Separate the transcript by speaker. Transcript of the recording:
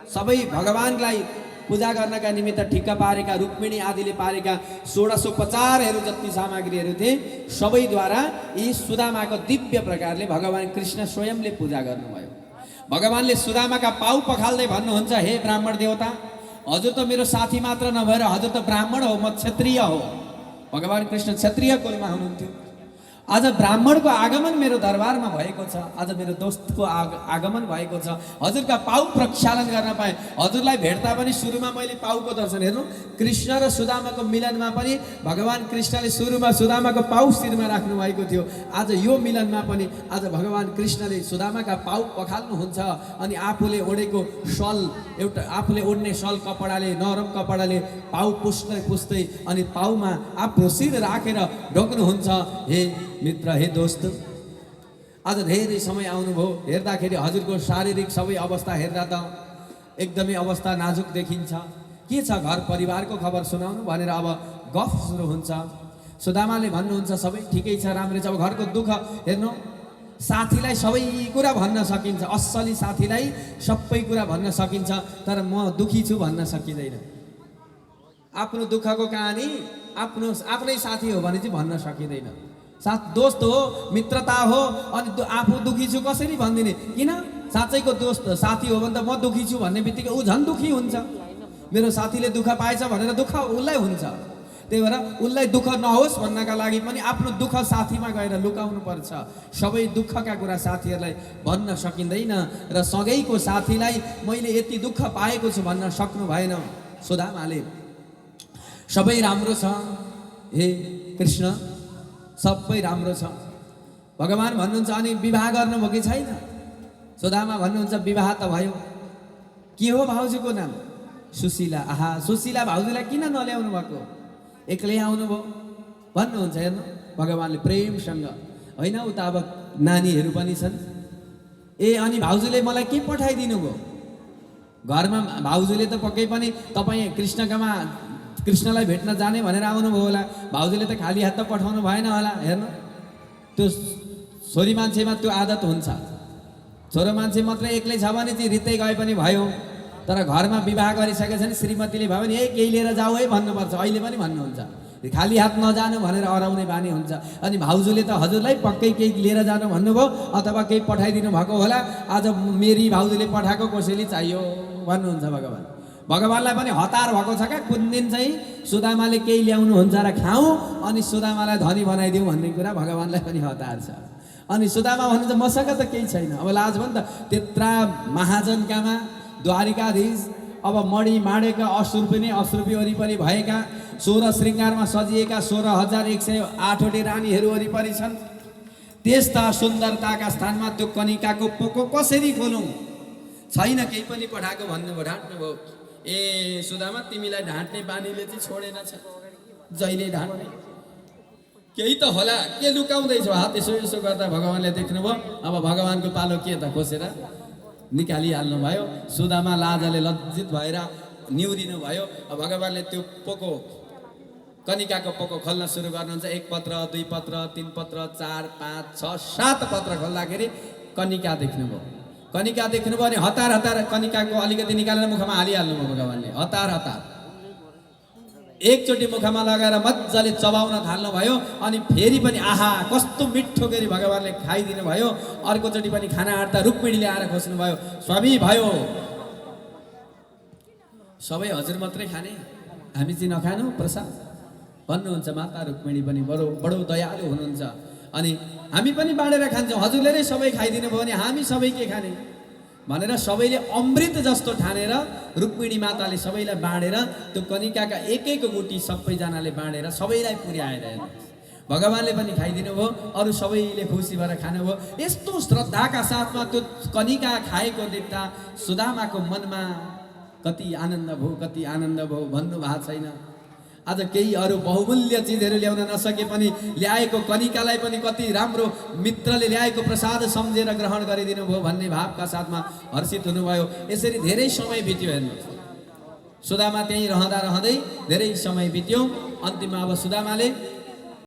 Speaker 1: सबै भगवानलाई पूजा गर्नका निमित्त ठिक्का पारेका रुक्मिणी आदिले पारेका 1650 जति सामग्रीहरू थिए सबैद्वारा यी सुदामाको दिव्य प्रकारले भगवान कृष्ण स्वयंले पूजा गर्नुभयो। भगवानले सुदामाका पाउ पखाल्दै भन्नुहुन्छ, हे ब्राह्मण देवता, हजुर त मेरो साथी मात्र नभएर हजुर त ब्राह्मण हो, म क्षत्रिय हो। भगवान कृष्ण क्षत्रिय कुलमा हुनुहुन्थ्यो। आज ब्राह्मणको आगमन मेरो दरबारमा भएको छ, आज मेरो दोस्तको आगमन भएको छ, हजुरका पाउ प्रक्षालन गर्न पाएँ। हजुरलाई भेट्दा पनि सुरुमा मैले पाउको दर्शन हेर्नु, कृष्ण र सुदामाको मिलनमा पनि भगवान कृष्णले सुरुमा सुदामाको पाउ शिरमा राख्नु भएको थियो। आज यो मिलनमा पनि आज भगवान कृष्णले सुदामाका पाउ पखाल्नुहुन्छ अनि आफूले ओढेको सल, एउटा आफूले ओढ्ने सल कपडाले, नरम कपडाले पाउ पुस्दै पुस्दै अनि पाउमा आफ्नो शिर राखेर ढोक्नुहुन्छ। हे मित्र, हे दोस्त, आज धेरै समय आउनुभयो। हेर्दाखेरि हजुरको शारीरिक सबै अवस्था हेर्दा त एकदमै अवस्था नाजुक देखिन्छ। के छ घर परिवारको खबर सुनाउनु भनेर अब गफ सुरु हुन्छ। सुदामाले भन्नुहुन्छ, सबै ठिकै छ, राम्रै छ। अब घरको दुःख हेर्नु, साथीलाई सबै कुरा भन्न सकिन्छ, असली साथीलाई सबै कुरा भन्न सकिन्छ, तर म दुखी छु भन्न सकिँदैन। आफ्नो दुःखको कहानी आफ्नै साथी हो भने चाहिँ भन्न सकिँदैन। साथ दोस्त हो, मित्रता हो, अनि आफू दुखी छु कसरी भनिदिने? किन? साँच्चैको दोस्त साथी हो भने त म दुखी छु भन्ने बित्तिकै ऊ झन् दुखी हुन्छ। मेरो साथीले दुःख पाएछ भनेर दुःख उसलाई हुन्छ। त्यही भएर उसलाई दुःख नहोस् भन्नका लागि पनि आफ्नो दुःख साथीमा गएर लुकाउनु पर्छ। सबै दुःखका कुरा साथीहरूलाई भन्न सकिँदैन र सँगैको साथीलाई मैले यति दुःख पाएको छु भन्न सक्नु भएन सुदामाले। सबै राम्रो छ हे कृष्ण, सबै राम्रो छ। भगवान भन्नुहुन्छ, अनि विवाह गर्नुभयो कि छैन? सुदामा भन्नुहुन्छ, विवाह त भयो। के हो भाउजूको नाम? सुशीला। आहा, सुशीला भाउजूलाई किन नल्याउनु भएको? एक्लै आउनुभयो भन्नुहुन्छ। हेर्नु, भगवानले प्रेमसँग, होइन उता अब नानीहरू पनि छन्। ए अनि भाउजूले मलाई के पठाइदिनु भयो? घरमा भाउजूले त पक्कै पनि तपाईँ कृष्णलाई भेट्न जाने भनेर आउनुभयो होला। भाउजूले त खाली हात त पठाउनु भएन होला। हेर्नु, त्यो छोरी मान्छेमा त्यो आदत हुन्छ। छोरो मान्छे मात्रै एक्लै छ भने चाहिँ रित्तै गए पनि भयो, तर घरमा विवाह गरिसकेछ भने श्रीमतीले भयो भने केही लिएर जाऊ है भन्नुपर्छ। अहिले पनि भन्नुहुन्छ, खाली हात नजानु भनेर अराउने बानी हुन्छ। अनि भाउजूले त हजुरलाई पक्कै केही लिएर जानु भन्नुभयो अथवा केही पठाइदिनु भएको होला। आज मेरी भाउजूले पठाएको कसैले चाहियो भन्नुहुन्छ भगवान। भगवानलाई पनि हतार भएको छ क्या। कुन दिन चाहिँ सुदामाले केही ल्याउनुहुन्छ र खाऊँ अनि सुदामालाई धनी बनाइदिउँ भन्ने कुरा भगवानलाई पनि हतार छ। अनि सुदामा भन्नुहुन्छ, मसँग त केही छैन। अब लाज भयो नि त, त्यत्रा महाजनकामा द्वारिकाधीश, अब मणि माडेका अश्रुपी वरिपरि भएका 16 श्रृङ्गारमा सजिएका 16,108 रानीहरू वरिपरि छन्। त्यस्ता सुन्दरताका स्थानमा त्यो कनिकाको पोको कसरी खोलौँ? छैन, केही पनि पठाएको भन्नुभयो, ढाँट्नुभयो। ए सुदामा, तिमीलाई ढाँट्ने बानीले चाहिँ छोडेन छ, जहिले ढाँट्ने। केही त होला, के लुकाउँदैछौ? हात यसो यसो गर्दा भगवानले देख्नुभयो। अब भगवानको पालो के त खोसेर निकालिहाल्नु भयो। सुदामा लाजले लज्जित भएर निहुरिनु भयो। भगवानले त्यो पोको, कनिकाको पोको खोल्न सुरु गर्नुहुन्छ। 1 पत्र, 2 पत्र, 3 पत्र, 4, 5, 6, 7 पत्र खोल्दाखेरि कनिका देख्नुभयो। कनिका देख्नुभयो भने हतार कनिकाको अलिकति निकालेर मुखमा हालिहाल्नुभयो भगवानले। हतार एकचोटि मुखमा लगाएर मजाले चबाउन थाल्नुभयो। अनि फेरि पनि आहा कस्तो मिठो गरी भगवानले खाइदिनु भयो। अर्कोचोटि पनि खाना आँट्दा रुक्मिणीले आएर खोज्नुभयो। स्वामी भयो, सबै हजुर मात्रै खाने, हामी चाहिँ नखानु प्रसाद भन्नुहुन्छ। माता रुक्मिणी पनि बडो दयालु हुनुहुन्छ। अनि हामी पनि बाँडेर खान्छौँ, हजुरले नै सबै खाइदिनु भयो भने हामी सबै के खाने भनेर सबैले अमृत जस्तो ठानेर रुक्मिणी माताले सबैलाई बाँडेर त्यो कनिकाका एक गुटी सबैजनाले बाँडेर सबैलाई पुर्याएर भगवानले पनि खाइदिनु भयो। अरू सबैले खुसी भएर खानुभयो। यस्तो श्रद्धाका साथमा त्यो कनिका खाएको देख्दा सुदामाको मनमा कति आनन्द भयो भन्नु भएको छैन। आज केही अरू बहुमूल्य चिजहरू ल्याउन नसके पनि ल्याएको कनिकालाई पनि कति राम्रो मित्रले ल्याएको प्रसाद सम्झेर ग्रहण गरिदिनु भयो भन्ने भावका साथमा हर्षित हुनुभयो। यसरी धेरै समय बित्यो। हेर्नुहोस्, सुदामा त्यहीँ रहँदै धेरै समय बित्यो। अन्तिममा अब सुदामाले